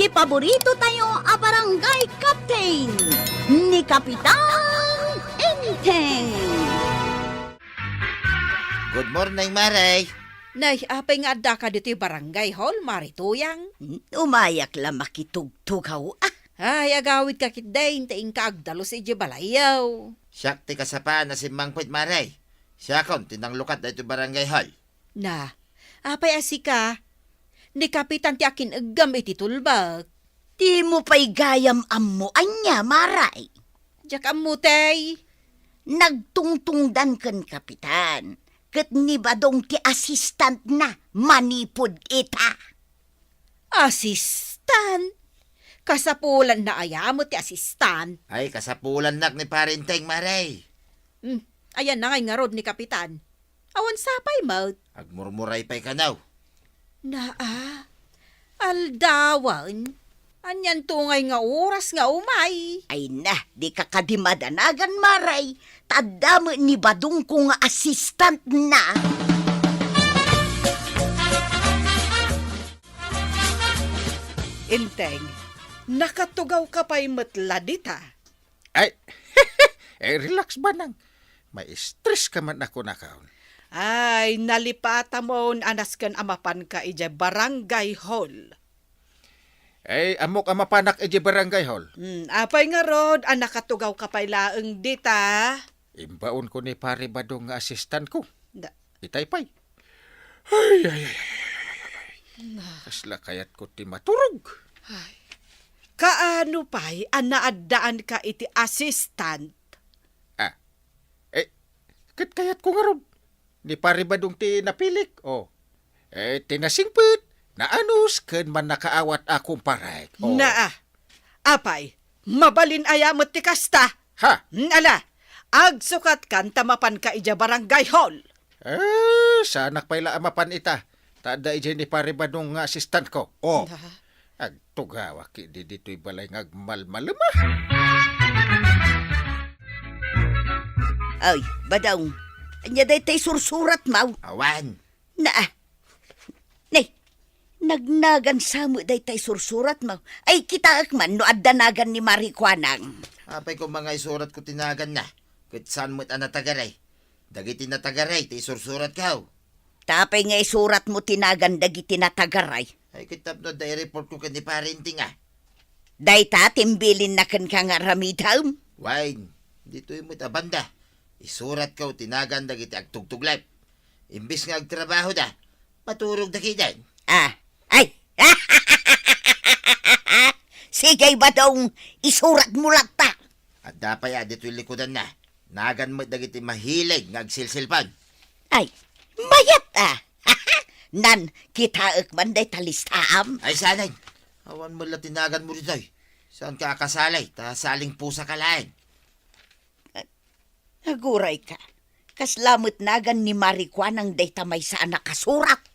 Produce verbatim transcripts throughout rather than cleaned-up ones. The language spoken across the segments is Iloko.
Paborito tayo a barangay captain, ni Kapitan Enteng. Good morning, Mare. Nay, apay nga addaka ditoy barangay hall, Mare Tuyang? Hmm, umayak la makitugtugaw, ah. Ay, agawidka ketdin, ta inka agdalus idiay balayyo. Siak ti kasapan a simmangpet, Mare. Siakon ti nanglukat daytoy barangay hall. Na, apay a sika? Ni Kapitan ti akin-eggam iti tulbek. Dimo pay gayam ammo ania, Mare? Diak ammo, tay. Nagtungtungdan ken Kapitan, ket ni Badong ti assistantna manipud ita. Assistant? Kasapulanna aya met ti assistant? Ay, kasapulannak ni Pare Enteng, Mare. Hmm, ayanna ngay ngarud ni Kapitan? Awan sapay met. Agmurmuray pay kano. Naa, aldawen. Anianto ngay nga oras nga umay? Ay na, dika kadi madanagan, Mare. Ta adda met ni Badongko nga assistantna. Enteng, nakatugawka pay met la dita? Ay, eh, relax, Banang. Mai-stress ka man a kunakon. Ay, nalipatamon a nasken a mapanka idiay barangay hall. Eh, ammok a mapanak idiay barangay hall. Hmm, apay ngarud a nakatugawka pay laeng dita? Imbaonko ni Pare Badong nga assistantko. Da- Itay pay. Ay, ay, ay, ay, ay, ay, ay. Na. Kasla kayatko ti maturog. Ay. Kaano pay a naaddaanka iti assistant? Ah. Eh, ket kayatko ngarud. Ni Pare Badong ti napilik. Oh. Eh, ti nasingpet, naanus ken mannakaawat a kumparek. Oh. Naa. Apay, mabalin aya met ti kasta? Ha? Hmm, ala, agsukatkan ta mapanka idiay barangay hall. Eh, saanak pay la a mapan ita. Ta adda idiay ni Pare Badong nga assistantko. Oh. Aha. Agtugawak idi ditoy balay nga agmalmalem, ah. Ay, Badong, ania daytay sursuratmo? Awan. Naa. Nay, nagnagan sa met daytay sursuratmo. Ay, kitaek man no adda nagan ni Mare Kuanang. Apay koma nga isuratko ti naganna, ket saan met a natagaray. Dagiti natagaray ti isursuratko. Ta apay nga isuratmo ti nagan dagiti natagaray? Ay, ket tapno adda i-reportko ken ni Pare Enteng, ah. Dayta ti imbilinna kenka nga aramidem? Wen, ditoy met a banda, isuratko ti nagan dagiti agtugtuglep. Imbes nga agtrabahoda, maturogda ketdin. Ah, ay! Sige, Badong, isuratmo latta. Adda pay a ditoy likudanna. Nagan met dagiti mahilig nga agsilsilpon. Ay, mayat a! Nan, kitaek man dayta listaam. Ay, saanen. Awan met la ti naganmo ditoy. Saanka a kasali, ta saling pusaka laeng. Agurayka. Kasla met nagan ni Mare Kuanang dayta maysa a nakasurat.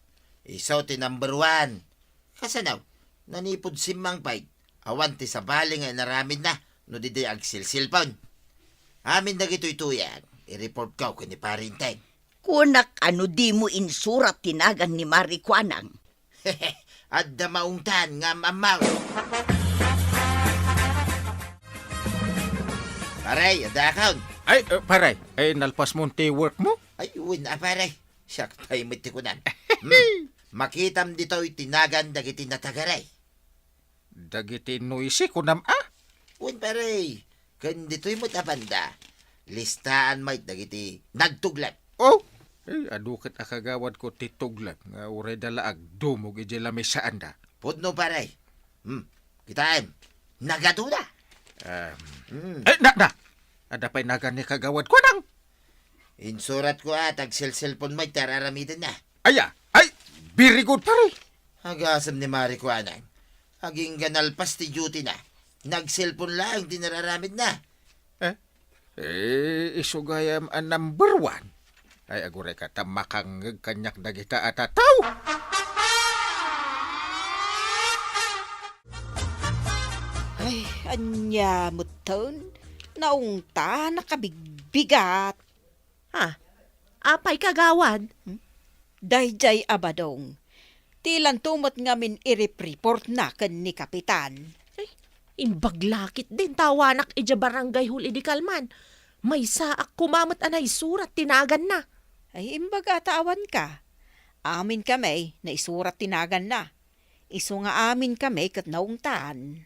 Isu ti number one. Kasano? Nanipud simmangpet, awan ti sabali nga inaramidna no diay agsilsilpon. Amin dagitoy, Tuyang, i-reportko ken ni Pare Enteng. Kunak a no dimo insurat ti nagan ni Mare Kuanang. Adda maungtan nga am-ammo. Pare, adda akon. Ay, eh, pare, eh, nalpasmon ti workmo? Ay, wen a, pare. Siak pay met ti kunam. Hmm. Makitam ditoy ti nagan dagiti natagaray. Dagiti noisy, kunam a? Wen, pare. Ken ditoy met a banda, listaan met dagiti nagtuglep. Oh, eh, adu ket a kagawadko ti tuglep nga uray da la agdumog idiay lamisaanda. Pudno, pare. Hmm, kitaem. Nagaduna. Em, Hmm. Eh, na, na! Adda pay nagan ni Kagawad Kuanang. Insuratko a ta agselselpon met ti ar-aramidenna. Aya? Ay, very good, pare. Agasem ni Mare Kuanang. Agingga nalpas ti duty-na. Nagselpon laeng ti nararamidna. Eh? Eh, isu gayam a number one. Ay, agurayka ta makangngeg kaniak dagita a tataw. Ay, ania metten? Naungtanak a bigbigat. Ha? Apay, kagawad? Hmm? Daydiay a Badong, Dilanto met ngamin irep-report na ken ni Kapitan. Ay, imbag la ketdin ta awanak idiay barangay hall idi kalman. Maysaak koma met a naisurat ti naganna. Ay, imbag a ta awanka. Amin kami, naisurat ti naganna. Isu nga amin kami ket naungtan.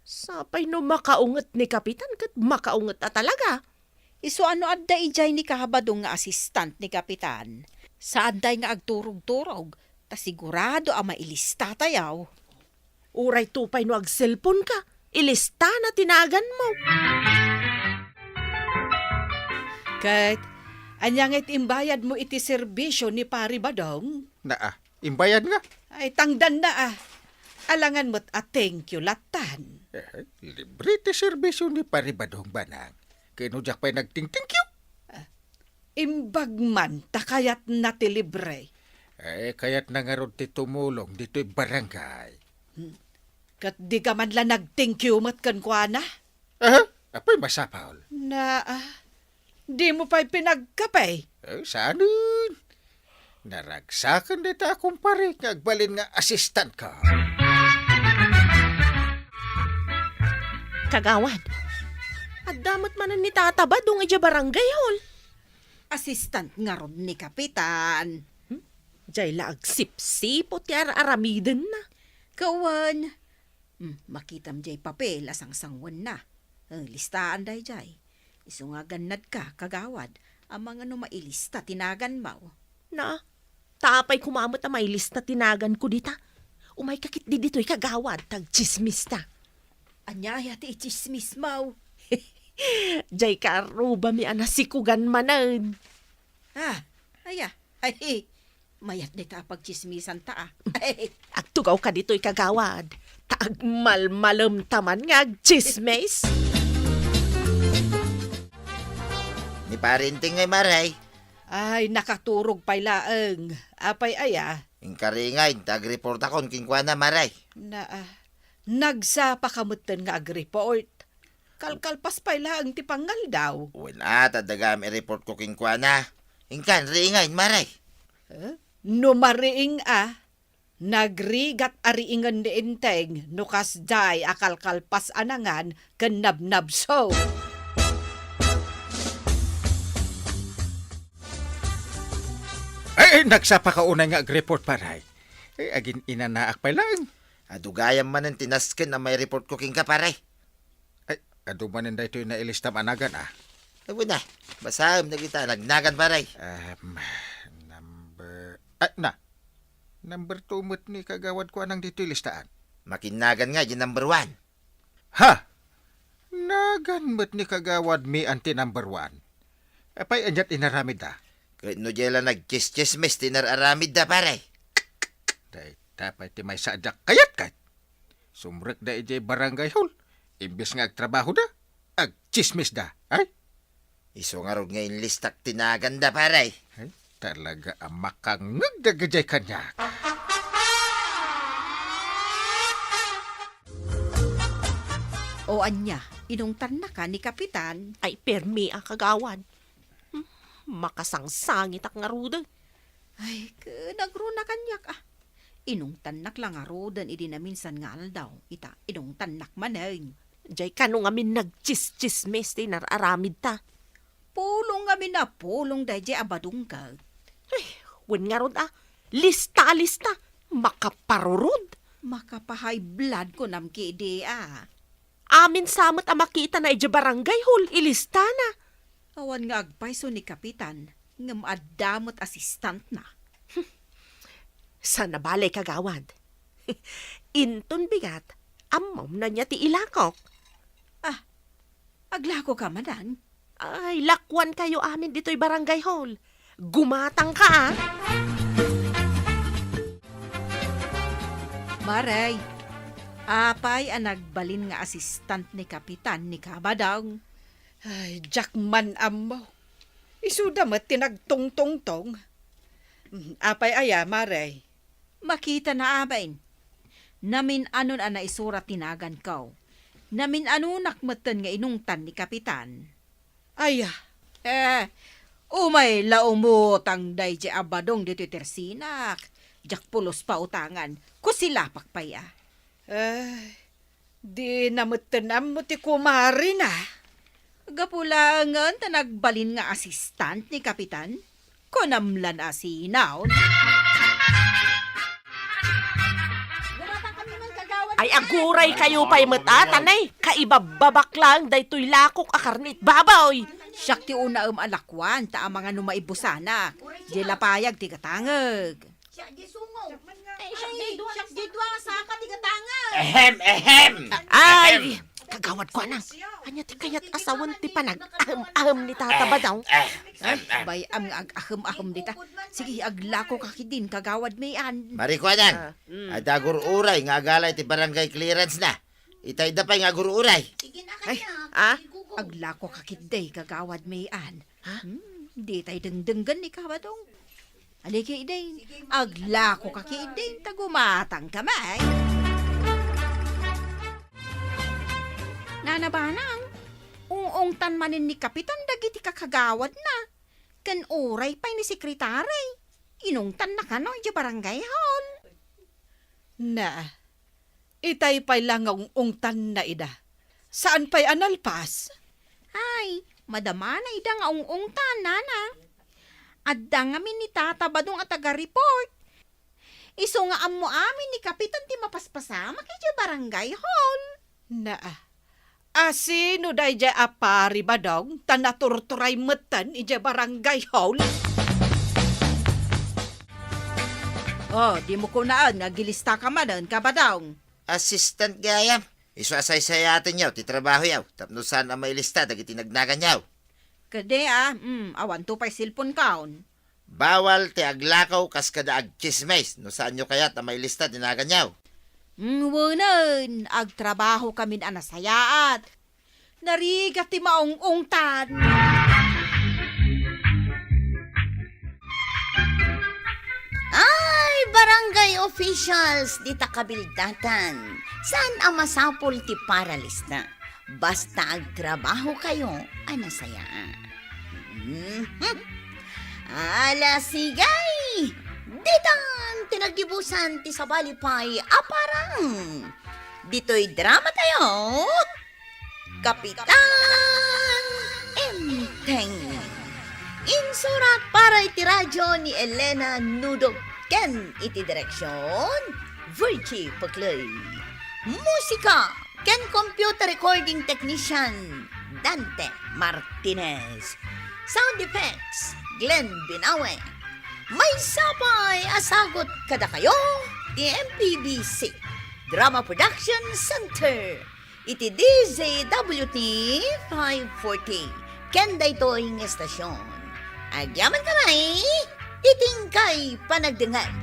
Sapay no makaunget ni Kapitan ket makaunget a talaga. Isu a no adda idiay ni Kabadong nga asistant ni Kapitan, saanday nga agturog-turog, ta sigurado a mailistatayo. Uray to pay no agselponka, ilistana ti naganmo. Ket, ania nga iti imbayadmo iti serbisio ni Pari Badong? Naa, imbayad nga. Ay, tangdanna, ah. Alangan met a thank you latan. Eh, libre ti serbisio ni Pari Badong, Banang. Ket no diak pay nagting-thank you? Ah, imbag man ta kayatna ti libre. Eh, kayatna ngarud ti tumulong ditoy barangay. Hmm. Ket di ka man la nag-thank you met kenkuana? Aha, apay masapul? Naa, dimo pay pinagkape? Eh, saanen? Naragsaken dayta a kumpare nga agbalin nga assistant ko. Kagawad, adda met manen ni Tata Badong idiay barangay hall. Assistant ngarud ni Kapitan. Hmm? Diay la agsipsipot ti ar-aramidenna. Kawan, Hmm, makitam diay papel a sangsanguenna. Eh, listaan daydiay. Isu nga gannadka, kagawad, amangan no mailista ti naganmo. Na, ta apay koma met a mailista ti naganko dita? Umayka ketdi ditoy, kagawad, ta agtsismista. Ania aya ti itsismismo? Diay kaarrubami a nasikugan manen. Ah, aya. Ay, mayat dayta a pagtsismisanta, ah. Agtugawka ditoy, kagawad, ta agmalmalemta man nga agtsismis. Ni Pare Enteng ngay, Mare. Ay, nakaturog pay laeng. Apay aya? Inka ringay, ta agreportakon kenkuana, Mare. Na, ah, nagsapaka metten nga agreport. Kalkalpas pay laeng ti pangaldaw. Wen a, ta adda gayam i-report ko kenkuana. Inkan, riingayen, Mare. Eh? No mariing a, nagrigat a riingen ni Enteng no kasdiay a kalkalpas a nangan ken nabnabso. Ay, ay, nagsapaka unay nga agreport, Pare. Eh, agin-inanaak pay laeng. Adu gayam manen ti nasken a maireport ko kenka, Pare. Ay, adu manen daytoy nailistam a nagan, ah. Wen a, basaem dagita a nagnagan, Pare. Em, number, ah, na. Number two met ni kagawad ko anang ditoy listaan. Makinnagan nga, di number one. Ha? Nagan met ni kagawad mi anti number one. Apay aniat inaramidda? Ket no diay la nagtsistsismis ti inar-aramidda, Pare. Dayta pay ti maysa a diak kayat ket. Sumrekda idiay barangay hall. Imbes nga agtrabahoda, agtsismisda. Ay? Isu ngarud nga inlistak ti naganda, Pare. Ay, talaga a makangngeg dagiti kaniak. O ania, inungtannaka ni Kapitan? Ay, permi a, kagawad. Hmm, makasangsangitak ngaruden. Ay, ket nagruna kaniak, ah. Inungtannak la ngaruden idi naminsan nga aldaw, ita, inungtannak manen. Diay kano ngamin nagtsistsismis ti inar-aramidta. Pulong ngamin a pulong daydiay a badong ket. Ay, wen ngarud a, lista a lista, makaparurod. Maka-high blood kunam ketdi a. Amin sa met a makitana idiay barangay hall, ilistana. Awan nga agpayso ni Kapitan, ngem adda met assistantna. Saan a bale, kagawad. Inton bigat, ammom no ania ti ilakok. Ah, aglakoka manen? Ay, lakuankayo amin ditoy barangay hall. Gumatangka, ah. Mare, apay a nagbalin nga assistant ni Kapitan ni Kabadong? Ay, diak man ammo. Isuda met ti nagtungtungtong. Mm, apay aya, Mare? Makitana amin. Namin-anon a naisurat ti naganko. Namin-anonak metten nga inungtan ni Kapitan. Aya. Eh, umay la umutang daydiay a badong ditoy tersinak. Diak pulos pautangan. Kusilapak pay a. Ay, dina metten ammo ti kumarina. Gapu laengen ta nagbalin nga assistant ni Kapitan. Kunam lan a sinaon. Ay, aguray kayo pay met atan, ay. Kaibabbabak lang daytoy lakok a karnit baboy. Siak ti unaem a lakuan, ta amangan no maibusanak. Di lapayag ti gatangeg. Ay, siak di dua, siak di dua nga saka ti gatangeg. Ehem, ehem. Ay, Ehem. Kagawad ko, anang. Ania ti kayat a sawen ti panag-ahem-ahem ni Tata Badong? Eh, eh, eh. Bay-am nga ag-ahem-ahem dita. Sige, aglako ka kidin, Kagawad Mayan. Marikuanan, Ah, mm. Adda agur-uray nga agala iti barangay clearance na. Itay da pay nga agur-uray. Ay, ah? Aglako ka kidday, Kagawad Mayan. Ha? Hmm, di tay dengdenggen ni Kabadong. Aliki, Idin. Aglako ka ki Idin, ta gumatang ka, may. Nana Banang, ung-ungtan manen ni Kapitan dagiti kakagawadna, ken uray pay ni sekretari. Inungtanna kano idiay barangay hall. Na, itay pay la nga ung-ungtanna ida. Saan pay a nalpas? Ay, madamana ida nga ung-ungtan, nana. Adda ngamin ni Tata Badong a taga-report. Isu nga ammo amin ni Kapitan ti mapaspasamak idiay barangay hall. Naa. A sino daydiay a pari, Badong, ta naturturay metten idiay barangay hall? Oh, dimo kunaen nga agilista ka manen, Kabadong. Assistant gayam. Isu a saysayatenyo ti trabahoyo tapno saan a mailista dagiti nagnaganyo. Kadi a, mm, awanto pay cellphone kaon. Bawal ti aglakaw kas kada agtsismis no saanyo kayat a mailista ti naganyo. Mm, wenen, agtrabaho kamin a nasayaat. Narigat ti maung-ungtan. Ay, barangay officials, dita kabildatan. Saan a masapul ti paralista? Basta agtrabaho kayo a nasaya. Mhm. Ala, sige! Ditan ti naggibusan ti sabali pay a parang. Ditoy drama tayo, Kapitan Enteng. Insurat para iti radyo ni Elena Nudog ken iti direksyon, Virgie Paclay. Musika ken computer recording technician, Dante Martinez. Sound effects, Glenn Binawe. Maysa pay a sagut kadakayo ti M P B C Drama Production Center iti D Z W T five forty. Ken daytoy nga estasyon, agyamankami ti tingkay panagdengngeg.